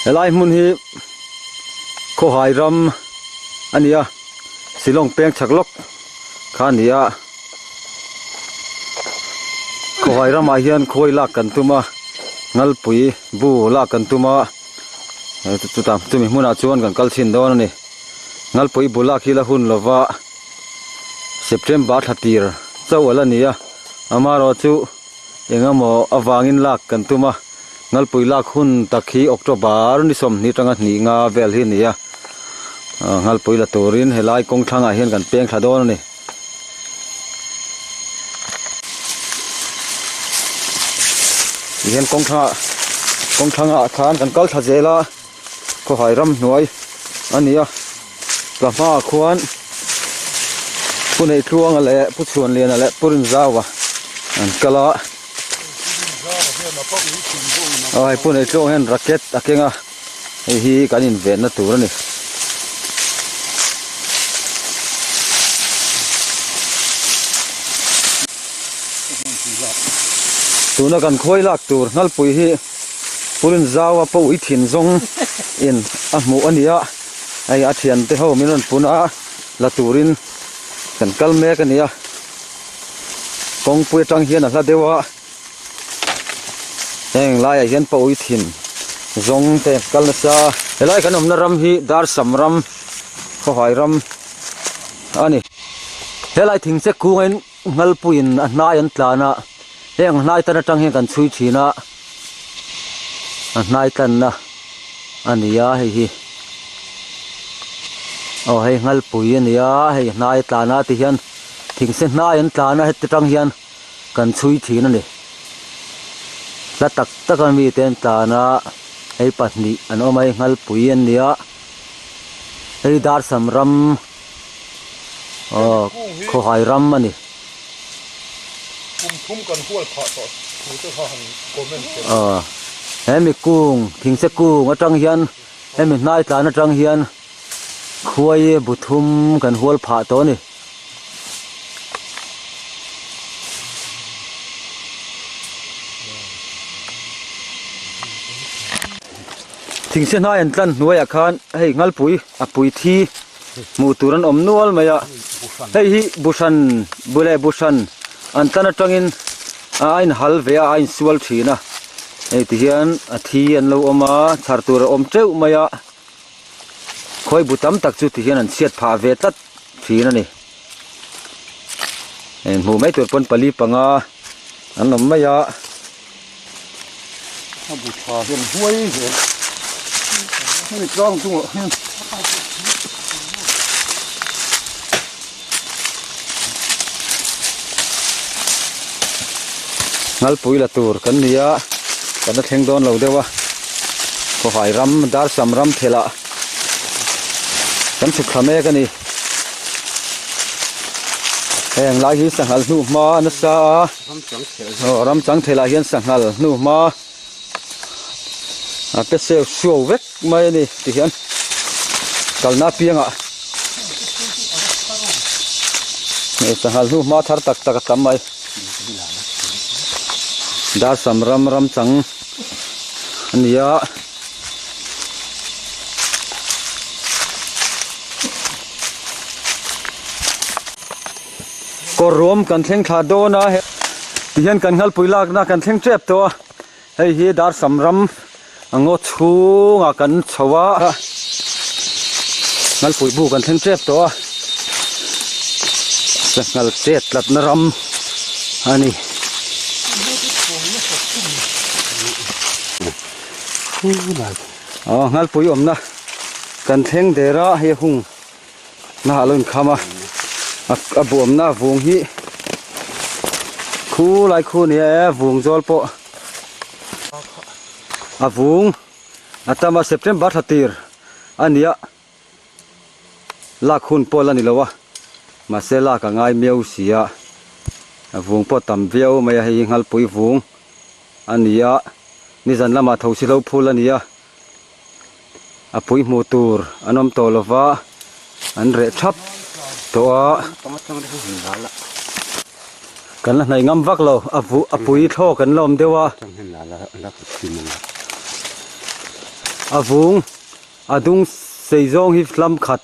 Helai hmun hi khawhai ram a ni a Shillong peng chhak lawk kha a ni a khawhai ramah hian khawi lak kan tum a ngalpui bu lak kan tum a chutah chumi hmunah chuan kan kal chhin dawn a ni ngalpui bu lak hi la hun lova September thla tir chauh a la ni a amaherawhchu eng emaw avangin lak kan tum a. Ngalpui lak hun tak hi October ni 20 atanga hnih nga vel hi a ni a, Ngalpui la turin helai kawng thlangah hian kan peng thla dawn a ni. Tihian kawng thlangah kawng thlangah khan kan kal thla zel a, khawhai ramhnuai a ni a, ka hmaah khuan Pu Neitluanga leh Pu Chhuanliana leh Pu Rinzaua an kal a. Aw hei Pu Neitluanga hian racket a keng a, hei hi kan invenna tur a ni. Tuna kan khawi lak tur Ngalpui hi Pu Rinzaua pawh ui thin zawng in a hmuh a ni a, hei a thiante ho min rawn pun a la turin kan kal mek a ni a. Kawngpui atang hian a hla deuh a, heng laiah hian pawi thin zawng te kal nasa. Helai kan awmna ram hi Darsam ram, Khawhai ram a ni. Helai thing che kungin Ngalpuiin a hnai an tlan a, heng hnai tan atang hian kan chhui thin a, a hnai tlanna a ni a hei hi. Aw hei Ngalpui a ni a, hei hnai a tlan a ti hian. Thingse hnai an tlan a heti tang hian kan chhui thin a ni. Hla tak tak a mite an tlan a, hei pahnih an awm a, hei Ngalpui an ni a, hei Darsam ram aw Khawhai ram a ni. Kum thum kan hual phah tawh thu te kha han comment tel. Aw hemi kung thingse kung atang hian hemi hnai tlan atang hian Khuai bu thum kan hual phah tawh a ni. Thingse hnai an tlan hnuaiah khan hei Ngalpui a pui thi hmuh tur an awm nual mai a. Hei hi bu hran bu leh bu hran an tlan atangin a inhal ve a a insual thin a. Hei tihian a thi an lo awm a chhar tur a awm teuh mai a. Khawi bu tam tak chu ti hian an chhiat phah ve tlat thin a ni. Heng hmuh mai tur pawn pali panga an awm mai a. A bu tha hian huai zel. Hemi tlang chungah hian. Ngalpui la tur kan ni a, kan la thleng dawn lo deuh a, khawhai ram Darsam ram thelah kan chhuk thla mek a ni. Heng lai hi sanghal hnuh hma a nasa a, aw ram chang thelah hian sanghal hnuh hma a pe seu suau vek mai a ni tihian kalna apiangah hei sanghal hnu hma thar tak tak a tam mai Darsam ram ram chang a ni a. Kawr ruam kan thleng thla dawn a tihian kan Ngalpui lakna kan thleng tep tawh a. Hei hi Darsam ram a ngaw chhungah kan chho a, Ngalpui bu kan thleng tep tawh a, Sanghal chet tlatna ram a ni. Aw Ngalpui awmna kan thleng der a, hei a hung na a lo inkham a, a buamna vung hi khu lai khu nia e vung zawl pawh a vung a tam a September thla tir a nia lak hun pawh la ni lo a mahse lak a ngai miau si a a vung pawh tam viau mai a hei hi Ngalpui vung a ni a nizan lamah tho si lo phul a ni a. A pui hmuh tur an awm tawh lova an reh thap tawh a. Kan la hnaih ngam vak lo a vuh a pui thlawk an la awm deuh a. A vung a dung sei zawng hi hlam khat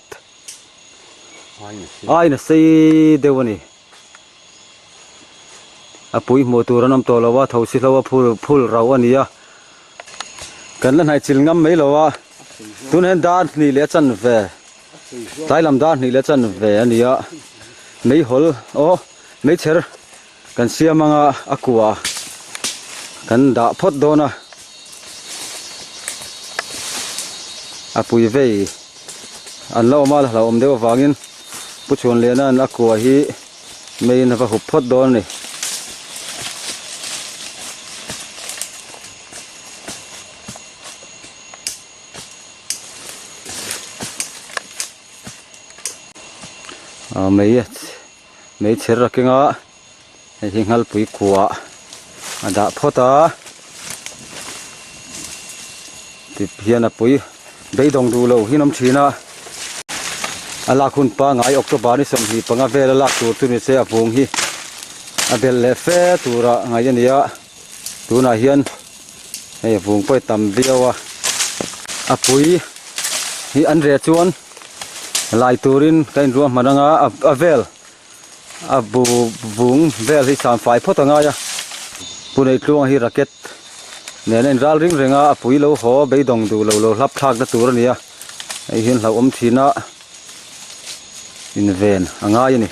aiin a sei deuh a ni. A pui hmuh tur an awm tawh lo a, tho si hlo a phul phul rauh a ni a. Kan la hnaih chil ngam mai lo a, tunah hian dar hnih leh a chanve tlai lam dar hnih leh a chanve a ni a, meihawl aw meichher kan siam anga a kua kan dah phawt dawn a, a pui vei an la awm a la hlauhawm deuh avangin Pu Chhuanliana'n a kua hi meiin a va hup phawt dawn a ni. Mei mei chher a keng a hei hi nghalpui kua a dah phawt a tip hian a pui beidawng duh lo hi an awm thin a a lak hun pangai October ni 25 vel a lak tur chu ni se a vung hi a belh leh fe tura ngaih a ni a tunah hian hei a vung pawh hi tam viau a a pui hi an reh chuan lai turin ka inruahman anga a vel A bu vung vel hi san fai phawt a ngai a, Pune tluanga hi racket nen a inral ring reng a, a pui lo haw beidawng duh lo lo hlap thlak na tur a ni a, hei hian hlauhawm thin a inven a ngai a ni.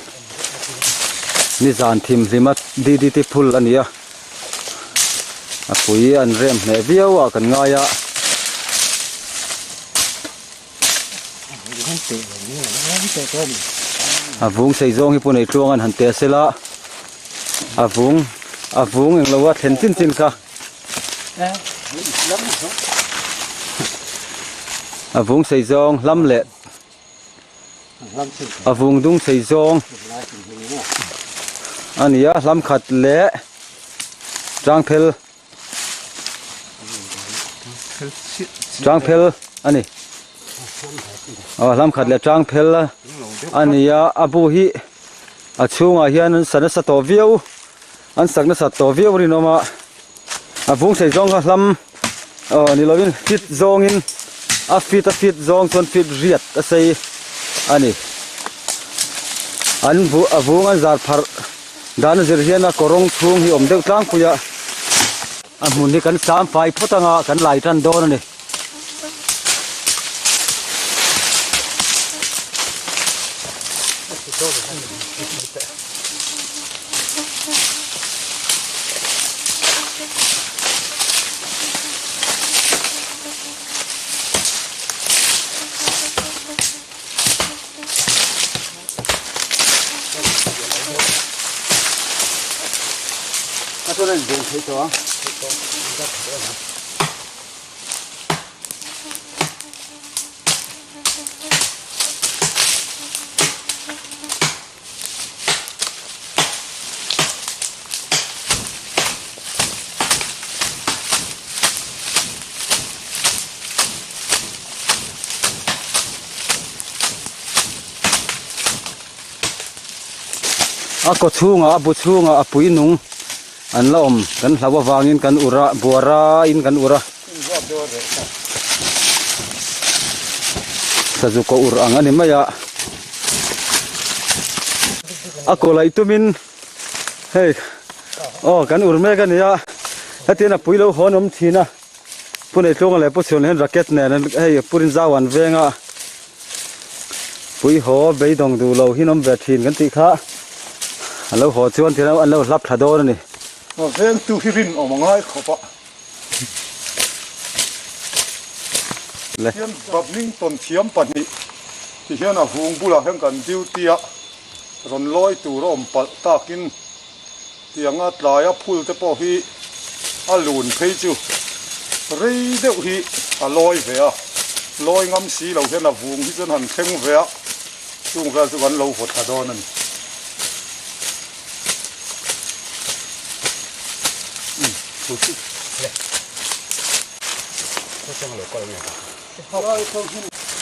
Nizan thimhlima DDT phul a ni a, a pui an rem hneh viau a kan ngai a. A vung sei zawng hi pawh nei tluang an han teh sela a vung a vung englo a thlen chin chin kha a vung sei zawng hlam leh a vung dung sei zawng a ni a hlam khat leh tangphel Tangphel a ni. Aw hlam khat leh tangphel a ni a, a bu hi a chhungah hian an sa nasa tawh viau, an sak nasa tawh viau rinawm a, a vung sei zawng kha hlam aw ni lovin fit zawngin a fit a fit zawng chuan fit riat a sei a ni. An bu a vung an zar pharh. Dan a zir hian a kawrawng chhung hi awm deuh tlangpui a, a hmun hi kan sam fai phawt anga kan lai tan dawn a ni. A kaw chhungah a bu chhungah a pui nung an la awm kan hlau avangin kan ur a buara in kan ur a sazu kaw ur ang a ni mai a a kaw laih tumin hei aw kan ur mek a ni a hetiang a pui lo hawn awm thin a. Pu Neitluanga leh Pu Chhun hian racket nen an hei Pu Rinzau an veng a, pui haw beidawng duh lo hi an awm ve thin kan tih kha a lo haw chuan tihian an lo hlap thla dawn a ni. A vengtu hi rinawm a ngai khawp a. Hian badminton thiam pahnih tihian a vung bulah hian kan duty a, rawn lawi tur a awm palh takin Tianga tlaia phul te pawh hi a lun phei chu rei deuh hi a lawi ve a, lawi ngam si lo hian a vung hi chuan han thleng ve a, chung vel chu kan lo vaw thla dawn a ni.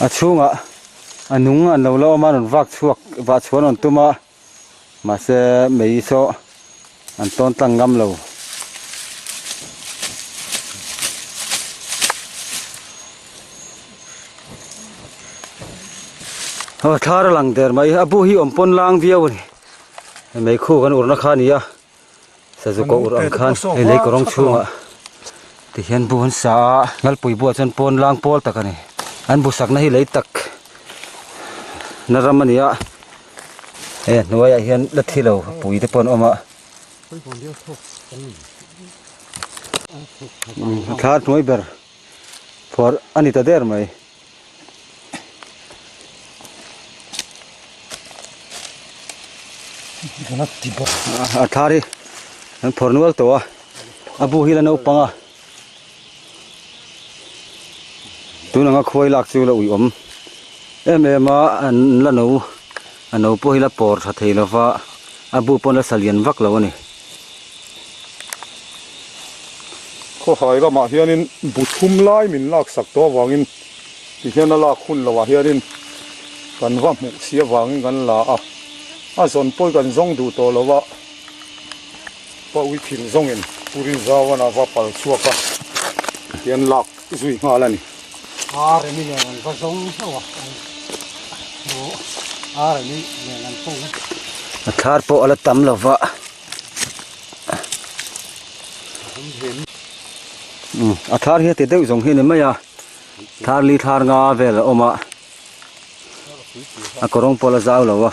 A chhungah a nung an lo la awm a, rawn vak chhuak vah chhuah an rawn tum a. Mahse mei saw an tawn tlang ngam lo. Aw thlar a lang der mai a bu hi awm pawn lang viau a ni meikhu kan urna kha a ni a sazu koh ur ang khan hei lei kawrawng chhungah ti hian bu an sa a ngalpui buah chuan pawn lang pawl tak a ni an bu sakna hi lei tak na ram a ni a hei a hnuaiah hian la thi lo pui te pawh an awm a. A thlar hnuai ber phuar a ni ta der mai. A thlar hi an phawrh nual tawh a a bu hi la naupang a tun anga khuai lak chu la uiawm em em a an la no a no pawh hi la pawr tha thei lova a bu pawn la sa lian vak lo a ni. Khawhai lamah hianin bu thum lai min laksak tawh avangin tihian a lak hun lohah hianin kan va hmuh si avangin kan la a, a zawn pawh hi kan zawng duh tawh lo a, pa ui phil zawngin Pu Rinzauan a va pal chhuak a, tihian lak zui nghal a ni. A remi nen an va zawng hlauh a, a remi nen an pawh. A thlar pawh a la tam lo va. A thlar hi a ti deuh zawng hi a ni mai a, thlar li thlar nga vel a awm a, a kawrawng pawh a la zau lo a,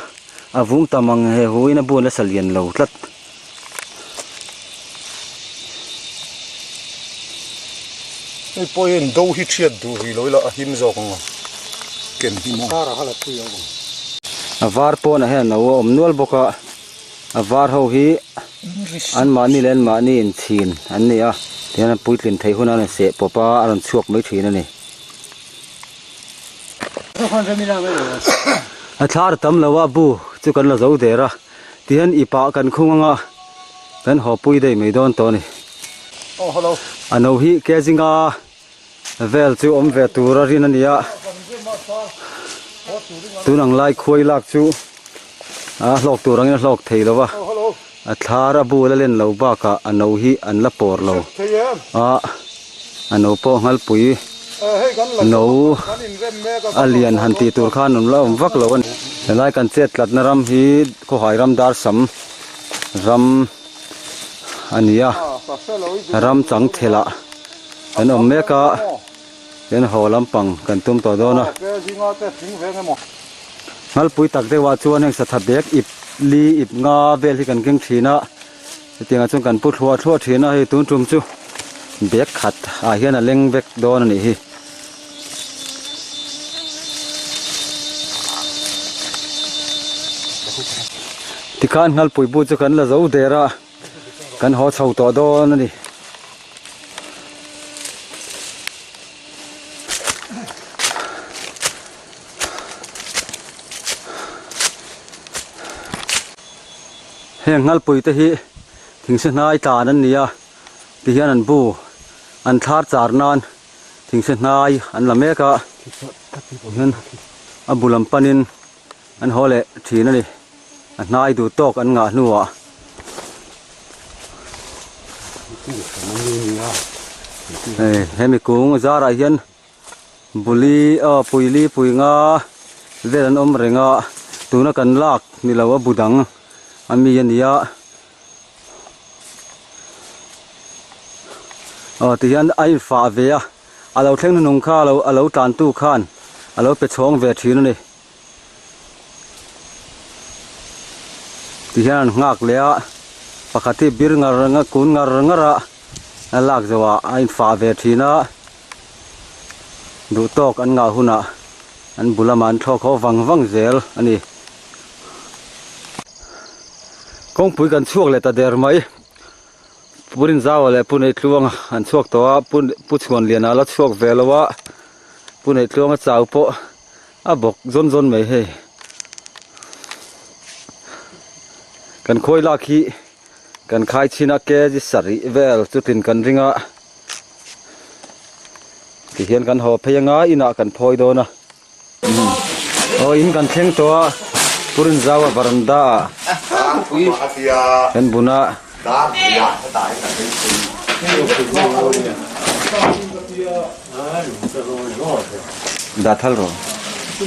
a vung tam ang he hu in a bu an la sa lian lo tlat. Hei pawh hian do hi thiat duh rih lo ila a him zawk ang a, ken hi maw. A var pawnah hian a no a awm nual bawk a. A var ho hi an mahni leh an mahni inchhin an ni a tihian an puitlin theih hunah an seh pawp a a rawn chhuak mai thin a ni. A thlar tam lo a bu chu kan la zo der a tihian i pah kan khung anga kan haw pui daih mai dawn tawh a ni. A no hi ke zinga vel chu awm ve tur a rin a ni a tun ang lai khuai lak chu a hlawk tur angin a hlawk thei lo va a thlar a bul a len lo bakah a no hi an la pawr lo a a no pawh nghalpui no a lian han tih tur khan an la awm vak lo a ni helai kan chet tlatna ram hi khawhai ram dar sam ram. a ni a ram chang thelah kan awm mek a tin haw lampang kan tum tawh dawn a ngalpui tak deuh ah chuan heng satha bag ip li ip nga vel hi kan keng thin a hetiang ah chuan kan pu thluah thluah thin a hei tun tum chu bag khat ah hian a leng vek dawn a nih hi. Tikhan Nghalpui bu chu kan la zo der a, kan haw chho tawh dawn a ni. Heng Nghalpui te hi thingse hnai tlan an ni a, tihian an bu an thlar char nan thingse hnai an la mek a, tihian a bu lam panin An haw leh thin a ni. A hnai duh tawk an ngah hnuah. Hei hemi kung zarah hian buli aw puili pui nga vel an awm reng a tuna kan lak ni lo a bu dang a mi a ni a. Aw tihian a infah ve a a lo thleng hnuhnung kha a lo tlantu khan a lo pe chhawng ve thin a ni. Tihian an nghak leh a pakhat hi bir ngar ngar kun ngar ngar a a lak zawh ah a infah ve thin a duh tawk an ngah hunah an bu lamah an thlawk haw vang vang zel a ni. Kawngpui kan chhuak leh ta der mai Pu Rinzau leh Pu Neitluanga an chhuak tawh a Pu Chhuanliana a la chhuak ve lo a Pu Neitluanga chau pawh. A bawk zawn zawn mai hei. Kan khawi lak hi kan khai chhin a kg sarih vel chutin kan ring a tihian kan haw phei anga inah kan phawi dawn a aw in kan thleng tawh a Purinzau a varanda ah kan bun a. Dah thal rawh. A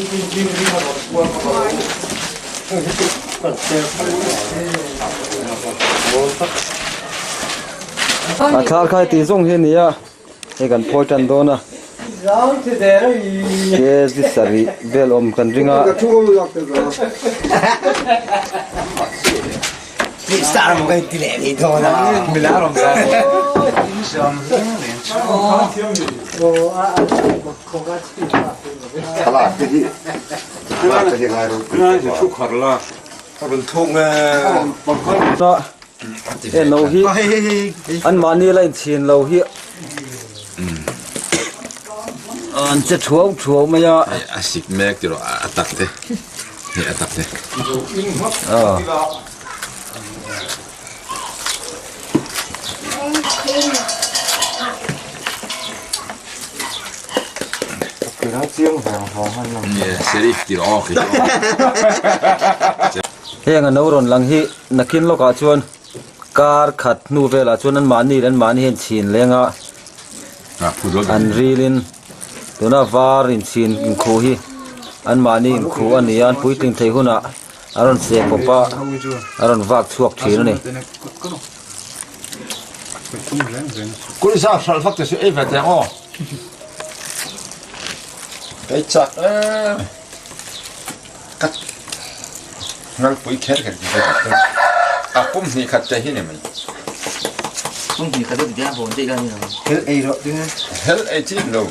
thlar khai tih zawng hi a ni a hei kan phawi tan dawn a kg sarih vel awm kan ring a. He no hi an mahni la inchhin lo hi an che thuau thuau mai a. A sik mek tih rawh a tak te hei a tak te. Serif tih rawh aw khi. Heng a no rawn lang hi nakin lawkah chuan kar khat hnu velah chuan anmahni leh anmahni hian chhin leng a an rilin tuna var inchhin inkhuh hi anmahni inkhuh a ni a an puitling thei hunah a rawn seh pawp a a rawn vak chhuak thin a ni. Ka ngalpui kher kher ti ve a pum hnih khat te hi ni mai. Pum hnih khat te ti a bawn daih la ni lo. Hel ei rawh tinge. Hel ei chi lo.